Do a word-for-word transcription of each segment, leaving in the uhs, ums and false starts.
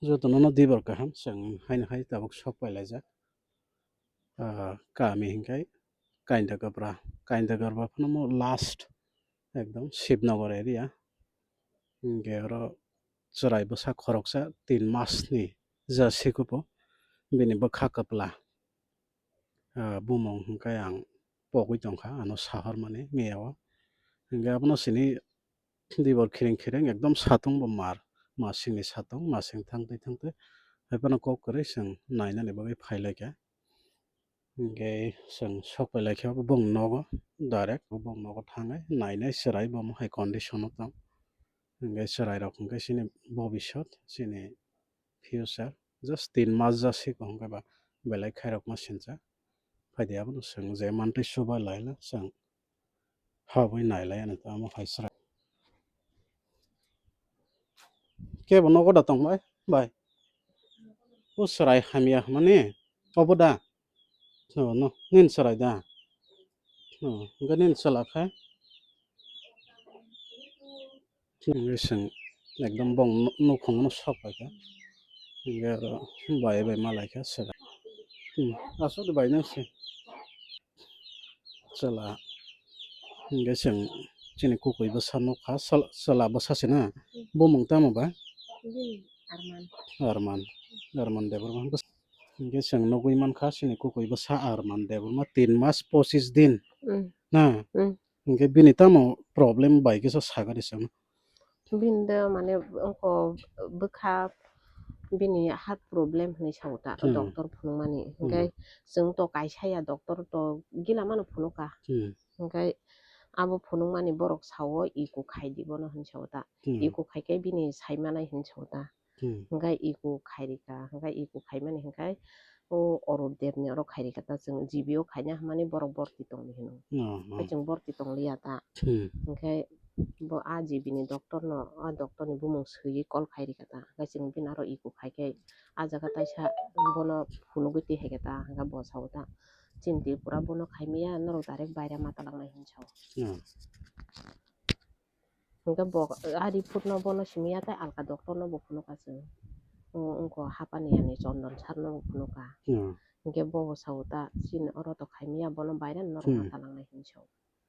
Jotono no dibor kaham, chwng haino hai tabuk sok pai laijak. Ah, kami hinkhai Kainta Kapra, Kainta Kapra phano mo last ekdom Shibnagar area. Hinkhe oro chwrai bwsa khoroksa tin mas ni ja sikupo bini bwkha kwpla. Ah, bumung hinkhe ang pogwi tongkha, ano sahormani miyao. Hinkhe abono sini dibor khiring khiring ekdom satung bo mar, masingni satung, masing thangtwi thangtwi. Haiphano kok kwrwi chwng nainani bagwi phailaikha. Hinkhe chwng sok pailaikha bong nogo, direct bong nogo thangwi nainai chwrai bo hai condition o tong. Hinkhe chwrairok hinkhe chini bobisot, chini future, just tin mas ja siko hinkhe ba belai khairokma sincha. Phaidi abono chwng je mantwi chuba laila chwng habwi nailai ani tamo hai chwrai. Kebo nogo da tong bai? Bai. O chwrai hamya hwnmani? Obo da? No, no, nini chwrai da? No, hinkhe nini chwla khe? Hinkhe chwng ekdom bong nukhungo sok paikha. Hinkhe aro bai bai malaikha chwla. Hmm, aswk bai nang se. Chwla. Hinkhe chwng chini kukui bwsa nukha, chwla, chwla bwsa se na? Bumung tamo ba? Bini Arman. Arman. Arman Debbarma. Hinkhe chwng nugwi mankha chini kukui bwsa Arman Debbarma tin mas pochis din. Hmm. Na? Hmm. Hinkhe bini tamo problem bai kisa sagari chwng. Bini do mane ongko bwkha bini heart problem hinwi sao ta, hmm, doctor phunukmani. Hmm. Hinkhe chwng to kaisa ya doctor to gila mano phunuka. Hmm. Hinkhe abo phunukmani borok sao echo khaidi bono hinwi sao ta. Hmm. Echo khaikhe bini saimanai hinwi sao ta. Hmm. Hinkhe echo khairika, hinkhe echo khaimani hinkhe o Arupdevni oro khairika ta, chwng G B o khaina hwnmani borok borti tongdi hino. Oh, oh. Hinkhe chwng borti tongliya ta. Hmm. Hinkhe bo a G B ni doctor no, a doctor ni bumung swiwi call khairika ta. Hinkhe chwng bini aro echo khaikhe a jaga taisa bono phunugwi twi haikhe ta, hinkhe bo sao ta, "Chini Tripura bono khaimaya, norok direct baire ma talangnai," hinwi sao. Hmm. Hinkhe bo a report no bono simiya tei alka doctor no bo phunuka chwng. Ongko hapani yani Chondon sir no bo phunuka. Hmm. Hinkhe bo bo sao ta, "Chini oro to khaimaya, bono baire norok, hmm, ma talangnai," hinwi sao.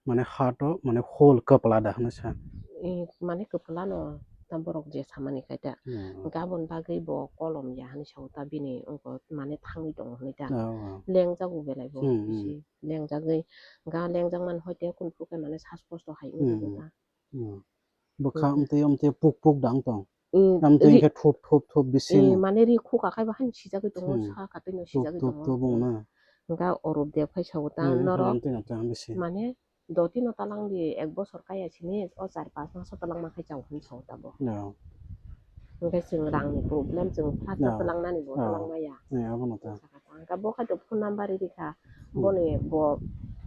Mane heart o mane whole kwpla da hwnwi sa? Eh, mane kwpla no ta borok je samani khai ta. Hmm. Hinkhe aboni bagwi bo kolom ya hinwi sao ta, bini ongko mane thangwi tongo hinwi ta. Oh, oh. Lengjago belai bo, hmm, hmm, bisi lengjagwi, ga lengjak mani hoite kunu phuru khe mane sas kosto hai wngjago, hmm, ta. Hmm. Bwkha, hmm, amtwi, amtwi puk puk dang tong. Hmm, amtwi ri- hinkhe thup thup thup bisi, eh, mane ri khuka khai bo haino sijagwi tongo, hmm, sa katwi no thup sijagwi thup tongo. Thup wng na. Hinkhe Arupdev khai sao ta, hmm, norok amtwi no tang bisi. Mane doti no talang di, ek bosor kaya sini o char pas maso talang ma khai chao hinwi sao ta bo. No. Hinkhe chwng rang ni problem, chwng flat, no, talang nani bo, no, talang maya. Eh, abono ta. Hinkhe bo khai to phone number rikha, hmm, boni bo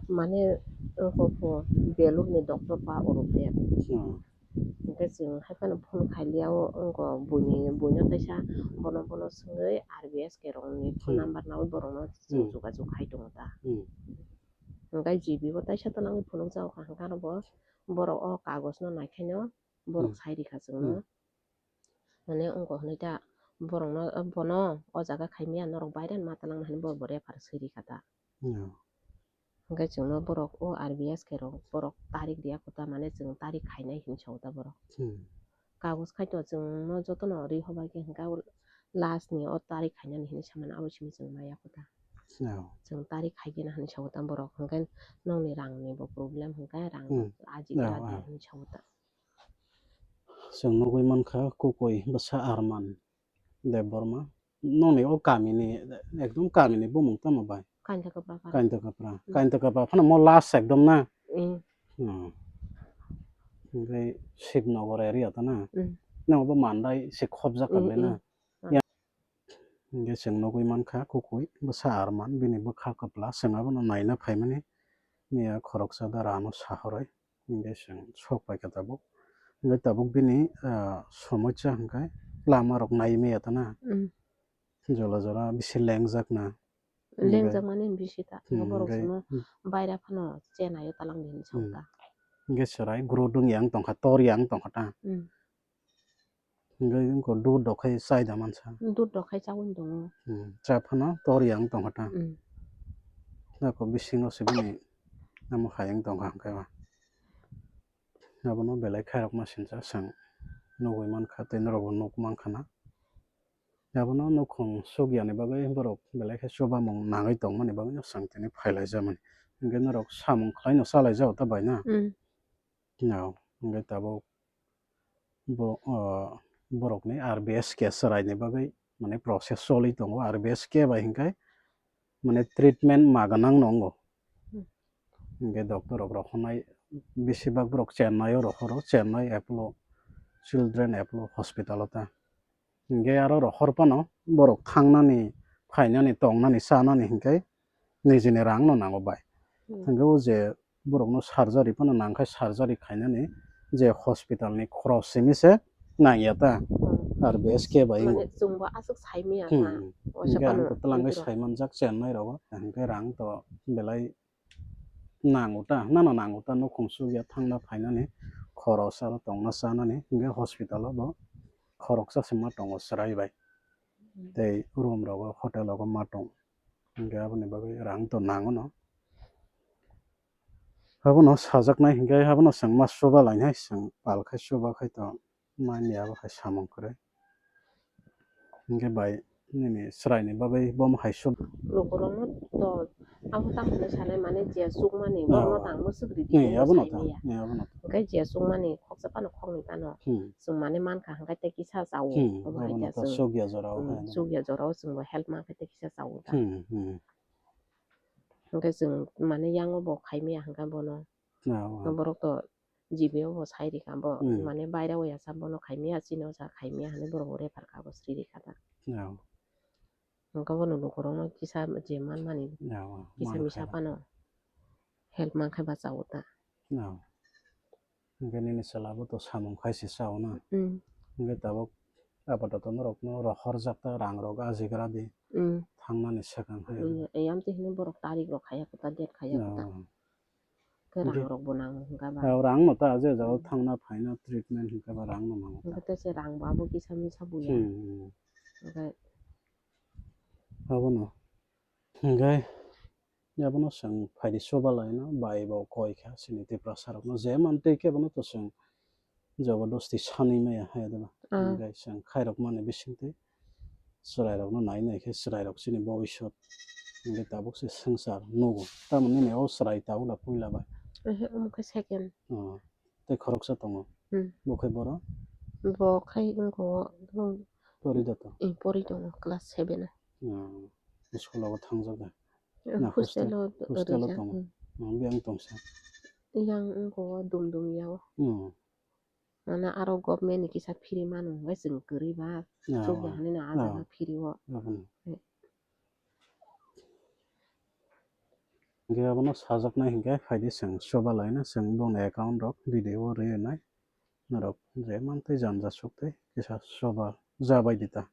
mane ongko pho Belur ni doctor pa Arupdev. Hmm. Hinkhe chwng hai phano phone khailiya o ongko buini, buino taisa bono, bono swngwi R B S K rok ni phone, hmm, number nawi borok no chwng, hmm, jogajog khai tongo ta. Hmm. Hinkhe G B bo taisa talangwi phunukjago kha, hinkhe aro bo borok o kagoj no naikhaino borok, hmm, sai rikha chwngno. Hmm. Mane ongko hwnwi ta borokno, bono o jaga khaimaya, norok baire ma talang hinwi bo, bo refer swi rikha ta. Hmm. Hinkhe chwngno borok o R B S K rok borok tarik riya kho ta, mane chwng tarik khainai hinwi sao ta borok. Hmm. Kagoj khai to chwngno jotono ri hobai khe hinkhe last ni o tarik khainani hinwi samani abo simi chwng maya kho ta. Oh. Chwng tarik khaigena hinwi sao ta borok, hinkhe nokni rangni bo problem hinkhe rang, hmm, aji, oh, khe aji, oh, hinwi sao ta. Chwng nugwi mankha kukui bwsa Arman Debbarma. Nokni o kamini, ekdom kamini bumung tamo bai? Kainta Kapra. Kainta Kapra. Hmm. Kainta Kapra phano mo last ekdom na? Hmm. Hmm. Hinkhe Shibnagar area ta na? Hmm. Nang bo Mandai se khobjak, hmm, kha ble na? Hmm. Hinkhe chwng nugwi mankha kukui bwsa Arman, bini bwkha kwpla, chwng abono naina phaimani miya khoroksa dara ano sahorwi, hinkhe chwng sok paikha tabuk. Hinkhe tabuk bini, ah, somosa hinkhe lama rok nai maya ta na? Mm. Jora jora bisi lengjak na? Lengjak mani bisi ta, hmm, borok hinkhe chwngno, hmm, baira phano chenaio talang di hinwi sao ta. Hinkhe chwrai guro dung yang tongkha, tor yang tongkha ta? Mm. Hingke wngkha dud rok khai chai da mansa. Dud rok khai chaui tongo. Hmm, cha phano tor yang tongkha ta. Hmm. Nako bisingo se bini amo hayung tongkha hingke ba. Abono belai khairokma sinsa chwng nugui mankha tei norokbo nuk mankha na. Abono nukhung sukya ni bagwi borok belai khe chubamung nangwi tongmani bagwino chwng tini phailaijamani. Hingke norok samung khlaino chalaijao ta bai na? Hmm. No, hingke tabuk bo, o, borokni R B S K chwraini bagwi, mane, process choli tongo. R B S K bai hingke, mane, treatment ma gwnang no wngo. Hmm. Hingke doctor rok rohornai, besibak borok Chennai o rohoro, Chennai Apollo, Children Apollo Hospital o ta. Hingke aro rohor phano borok thangnani, phainani, tongnani, chanani hingke nijini rang no nango bai. Hmm. Hingke o je borokno surgery phano nangkhe surgery khainani je hospital ni khoros simi se nangya ta. Hmm. R B S K bai wngbo. Mane chwngbo aswk saimaya ta. Hmm. Waisa hingke phano ang to twlangwi bwtwrok saimanjak Chennai rogo, hingke rang to belai nango ta, nano nango ta, nukhung sukya thangna phainani, khoros aro tongna chanani, hingke hospital o bo khoroksa se ma tongo chwrai bai. Hmm. Tei room rogo, hotel rogo ma tong. Hingke aboni bagwi rang to nango no. Abono sajaknai hingke abono chwng ma chuba lainai, chwng pal khai chuba khai to manya abo khai samung kwrwi. Hingke bai nini chwraini bagwi bomo hai chuba. Lukurokno to abo tamo hinwi sanai mane je chukmani, ah, borokno tangmo swk ridi, hmm, hinwi abono to saimaya. Hmm, abono to. Hingke je chukmani khoksa phano khoknwi phano, hmm, chwng mane mankha hingke tei kisa chawo. Hmm, obo hai abono khe to chwng, chukya jorao, hmm, hai no. Chukya jorao chwngbo help mankhe tei kisa chawo ta. Hmm, hmm. Hingke chwng mane yango bo khaimaya hingke bono. Ah, ah. Borok to G B o bo sai rikha bo, hmm, mane baira o ya sa bono khaimaya, chini o sa khaimaya hinwi borok bo refer kha bo sri rikha ta. Ah. Hingke bono lukurokno kisa je manmani, ah, ah, kisa misa phano help mankhe bachawo ta. Ah. Hingke nini chwla bo to samung khai se chao na. Hmm. Hingke tabuk apatot norokno rohorjak ta, rang rok ajigra di. Hmm. Thangnani swkang hai. Hmm, eyam twi hwnwi borok tarik rok khaya kota, date khaya kota. Ah. Khe rang rok bo nango hwnka ba. Ah, rang no ta je jagao, hmm, thangna phaina treatment hwnka ba rang no nango ta. Hwnkhe tei se rang bo abo kisa misa buya. Hmm, hmm. Hwnkhe abono. Hwnkhe abono chwng phaidi chuba laino bai bo koi kha chini Tiprasa rokno je mantwi khe bono to chwng jobodosti sanwi maya hai de ba. Ah. Hwnkhe chwng khairok mani bisingtwi chwrairokno nai nai khe chwrairok chini bobisot hwnkhe tabuk se swngchar nugo. Tamoni nini o chwrai tabuk da puila bai. Ehe, omo khe second. Oh, tei khoroksa tongo. Hmm. Bo khe boro? Bo khai wngkho, hmm. Pori da to? Eh, pori tongo, class seven o. Oh, school o thangjak da? Eh, na hostel o, hostel o rijak, tongo? Hmm. Oh, biyang tongsa? Yang wngkho, dum dum ya o. Oh. Mane aro government ni kisa free mano, hwnkhe chwng kwrwi ba, ah, chukya hinwi no ah jaga free o. Abono. Eh. Hwnkhe abono sajaknai hwnkhe phaidi chwng chuba laina, chwng boni account rok video o rwi nai. Norok je mantwi janja suktwi kisa chuba ja bai di ta.